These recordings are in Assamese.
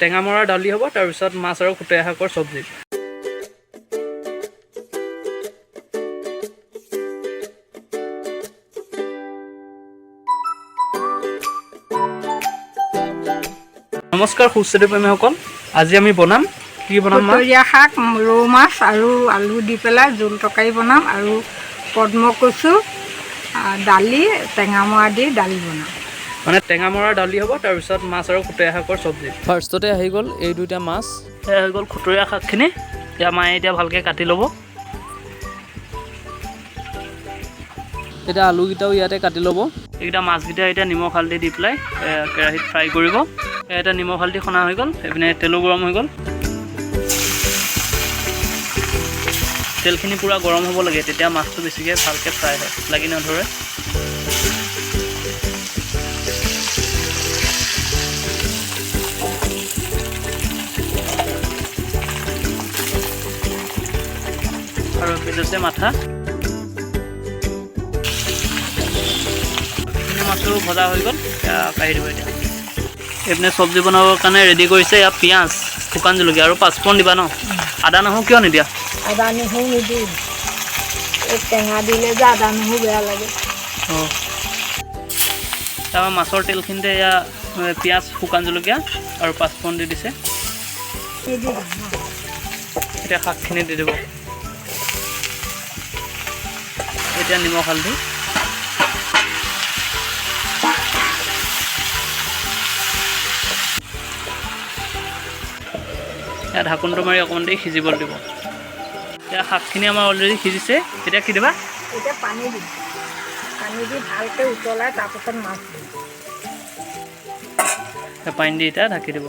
টেঙামৰাৰ দালি হ'ব, তাৰপিছত মাছ আৰু খুতৰীয়া শাকৰ চব্জি। নমস্কাৰ সুস্বাদু প্ৰেমীসকল, আজি আমি বনাম কি বনাম মা? খুতৰীয়া শাক, ৰৌ মাছ আৰু আলু দি পেলাই জোল তৰকাৰী বনাম আৰু পদ্ম কচু, দালি, টেঙামৰা দি দালি বনাম। মানে টেঙামৰাৰ দালি হ'ব, তাৰপিছত মাছ আৰু খুতৰীয়া শাকৰ চব্জি। ফাৰ্ষ্টতে আহি গ'ল এই দুইটা মাছ, এয়া হৈ গ'ল খুতৰীয়া শাকখিনি। এতিয়া মায়ে এতিয়া ভালকৈ কাটি ল'ব। এতিয়া আলুকেইটাও ইয়াতে কাটি ল'ব। এইকেইটা মাছকেইটা এতিয়া নিমখ হালধি দি পেলাই কেৰাহীত ফ্ৰাই কৰিব। এতিয়া নিমখ হালধি সনা হৈ গ'ল, এইপিনে তেলো গৰম হৈ গ'ল। তেলখিনি পূৰা গৰম হ'ব লাগে, তেতিয়া মাছটো বেছিকৈ ভালকৈ ফ্ৰাই হয়, লাগি নধৰে। আৰু এপিচ আছে মাথা। এইখিনি মাছো ভজা হৈ গ'ল, এতিয়া কাঢ়ি দিব। এতিয়া এইপিনে চব্জি বনাবৰ কাৰণে ৰেডি কৰিছে। ইয়াত পিঁয়াজ, শুকান জলকীয়া আৰু পাঁচফোৰণ দিবা ন? আদা নহৰু কিয় নিদিয়া? আদা নহৰু নিদিওঁ, এই টেঙা দিলে যে আদা নহৰু বেয়া লাগে। অঁ, তাৰপৰা মাছৰ তেলখিনিতে এয়া পিঁয়াজ, শুকান জলকীয়া আৰু পাঁচফোৰণ দি দিছে। নিদিওঁ। এতিয়া শাকখিনি দি দিব। এতিয়া নিমখ হালধি। এতিয়া ঢাকোনটো মাৰি অকণমান দেৰি সিজিবলৈ দিব। এতিয়া শাকখিনি আমাৰ অলৰেডি সিজিছে। এতিয়া কি দিবা? এতিয়া পানী দিম। পানী দি ভালকৈ উতলাই তাৰপাছত মাছ দিম। এতিয়া পানী দি এতিয়া ঢাকি দিব।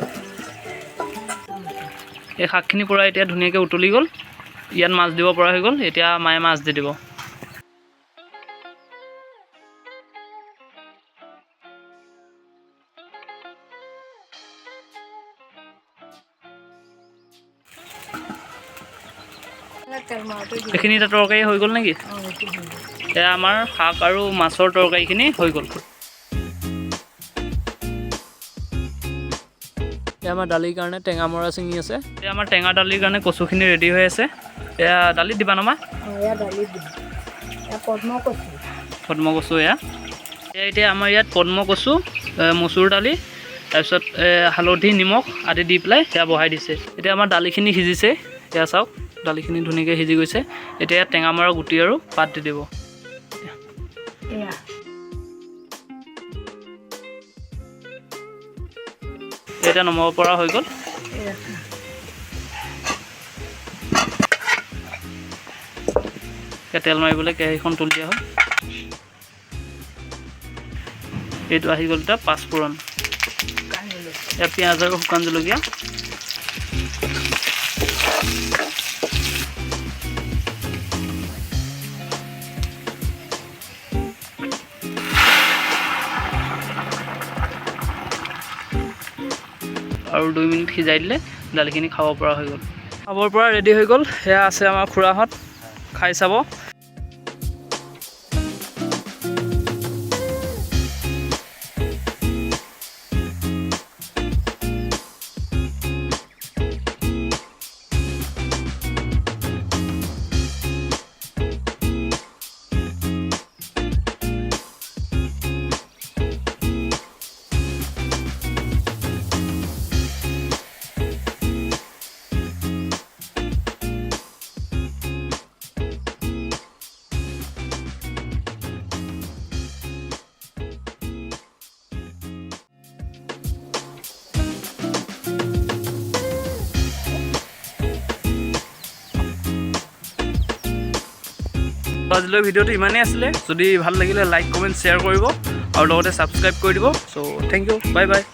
এই শাকখিনি পূৰা এতিয়া ধুনীয়াকৈ উতলি গ'ল, ইয়াত মাছ দিব পৰা হৈ গ'ল। এতিয়া মায়ে মাছ দি দিব। তেল মাৰোঁতে দিম। এইখিনি এতিয়া তৰকাৰী হৈ গ'ল নেকি? অঁ, এইটো হৈ গ'ল। এয়া আমাৰ শাক আৰু মাছৰ তৰকাৰীখিনি হৈ গ'ল। এয়া আমাৰ দালিৰ কাৰণে টেঙামৰা ছিঙি আছে। এয়া আমাৰ টেঙা দালিৰ কাৰণে কচুখিনি ৰেডি হৈ আছে। এয়া দালিত দিবা ন মা? অঁ, এয়া দালিত দিম। এয়া পদ্ম কচু। পদ্ম কচু এয়া। এয়া এতিয়া আমাৰ ইয়াত পদ্ম কচু, মচুৰ দালি, তাৰপিছত হালধি, নিমখ আদি দি পেলাই সেয়া বহাই দিছে। এতিয়া আমাৰ দালিখিনি সিজিছে। এয়া চাওক, দালিখিনি ধুনীয়াকৈ সিজি গৈছে। এতিয়া ইয়াত টেঙামৰা গুটি আৰু পাত দি দিব। এয়া। এতিয়া নমাব পৰা হৈ গ'ল। এয়া। এতিয়া তেল মাৰিবলৈ কেৰাহীখন তুলি দিয়া হ'ল। এইটো আহি গ'ল এতিয়া পাঁচফোৰণ। ইয়াত পিঁয়াজ আৰু শুকান জলকীয়া। আৰু 2 মিনিট সিজাই দিলে দালিখিনি খাব পৰা হৈ গ'ল। খাবৰ পৰা ৰেডি হৈ গ'ল। সেয়া আছে আমাৰ খুৰাহঁত, খাই চাব। আজিলৈ ভিডিঅ'টো ইমানেই আছিলে। যদি ভাল লাগিলে লাইক, কমেণ্ট, শ্বেয়াৰ কৰিব আৰু লগতে ছাবস্ক্ৰাইব কৰি দিব। Thank you, bye bye.